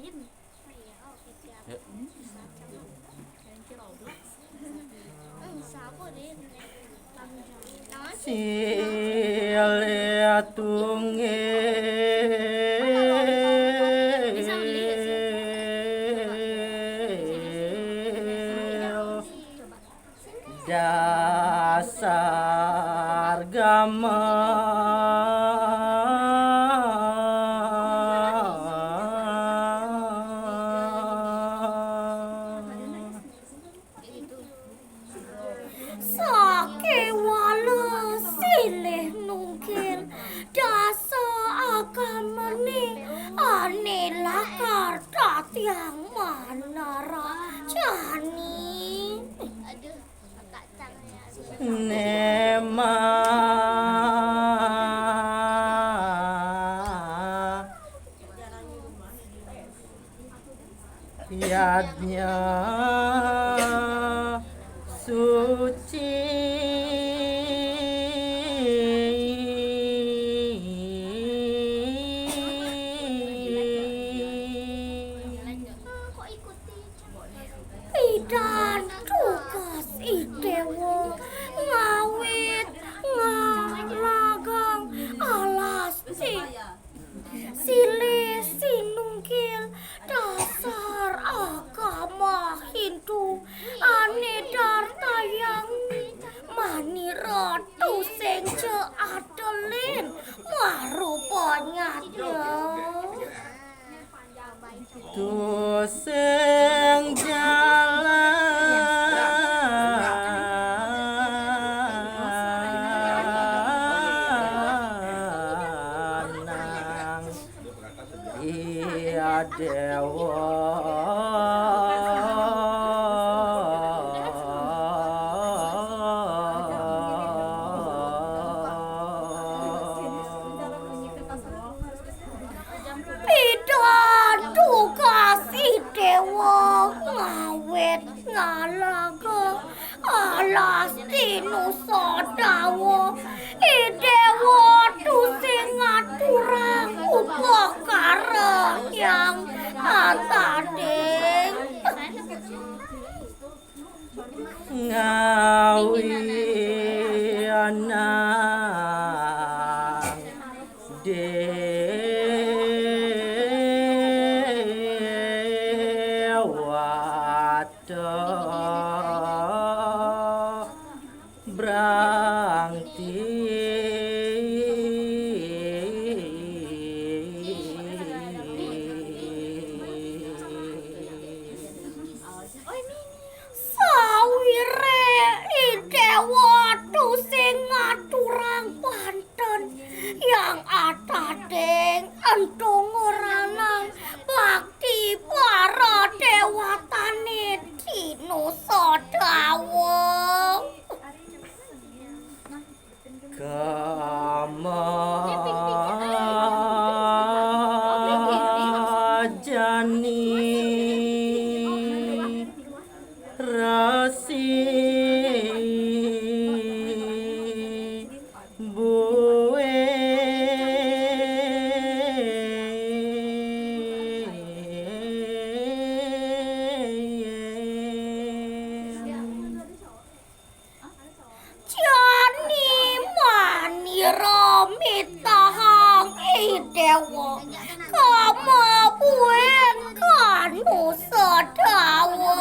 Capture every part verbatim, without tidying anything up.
Ya. Silih tunggil dasar gamelan. Sakéwala silih nunggil dasa agamané ané lakar tatiang manarajani. Nema yadnya suci. Pidan tugas I Déwa ngawit ngalagang alas di silih sinunggil dasar agama Hindu ané dartayang manira tusing ja atelin marupa nyadnya. Tusing jalanang Iya Déwa. Pidan tugas I Déwa ngawit ngalaga alas di Nusa Dawa. I Déwa tusing ngaturang upakara yang atading. Ngawi anang déwata brangti. Sawiré I Déwa tusing ngaturang panten yang atading entunguranan bakti para déwatané di Nusa Dawa. Kamajani resi bué. Jani manira mitahang I Déwa kamabuin ka Nusa Dawa.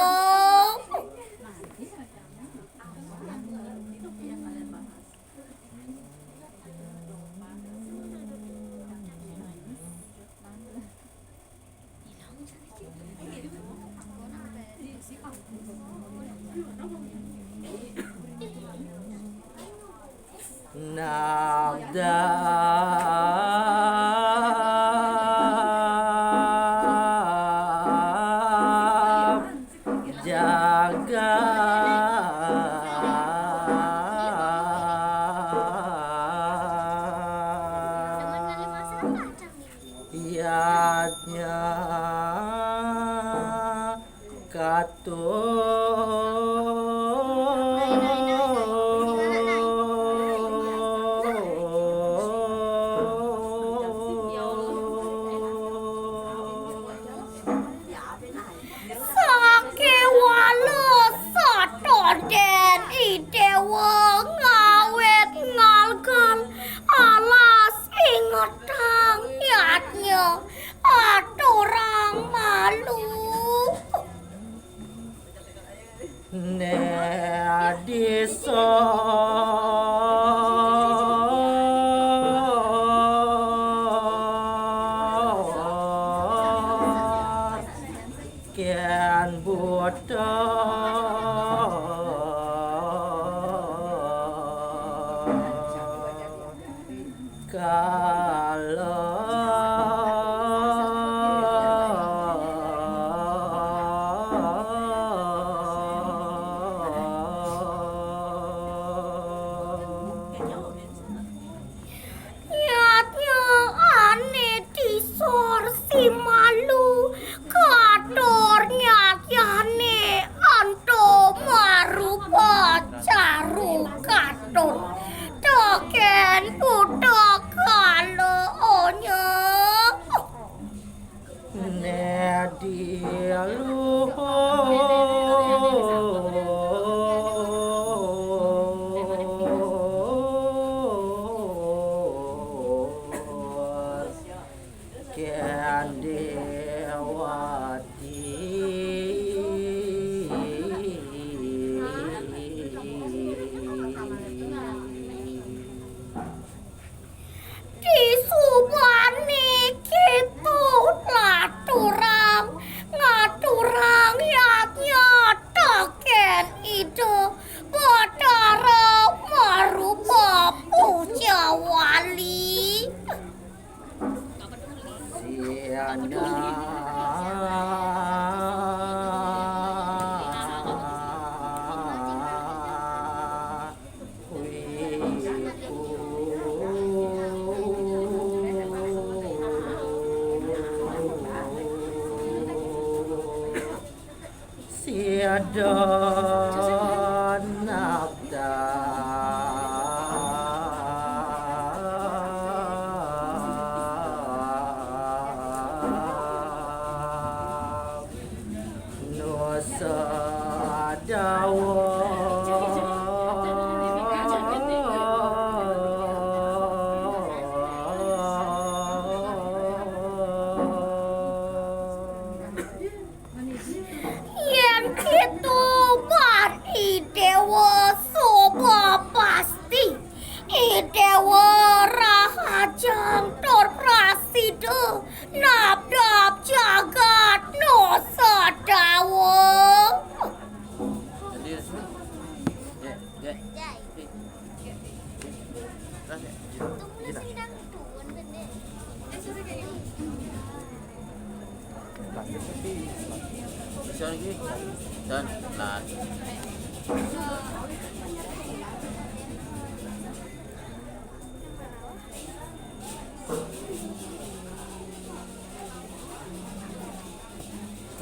Nagda jagat yadnya kato. aturang malu. Né disa kén buta kala. Nyat-nyat ané disor si malu, katur nyat-nyané ento marupa caru katur. Tekén buta kala onya. Né di luhur kén déwati. Disubané kéto laturang, ngaturang yadnya tekén Ida Batara marupa pujawali. Siana wiku sida nabda. Nusa Dawa. Yén kéto ban I Déwa suba pasti, I Déwa rahajeng tur prasida nabdab jagat Nusa Dawa. Bisa lagi. Dan, nah.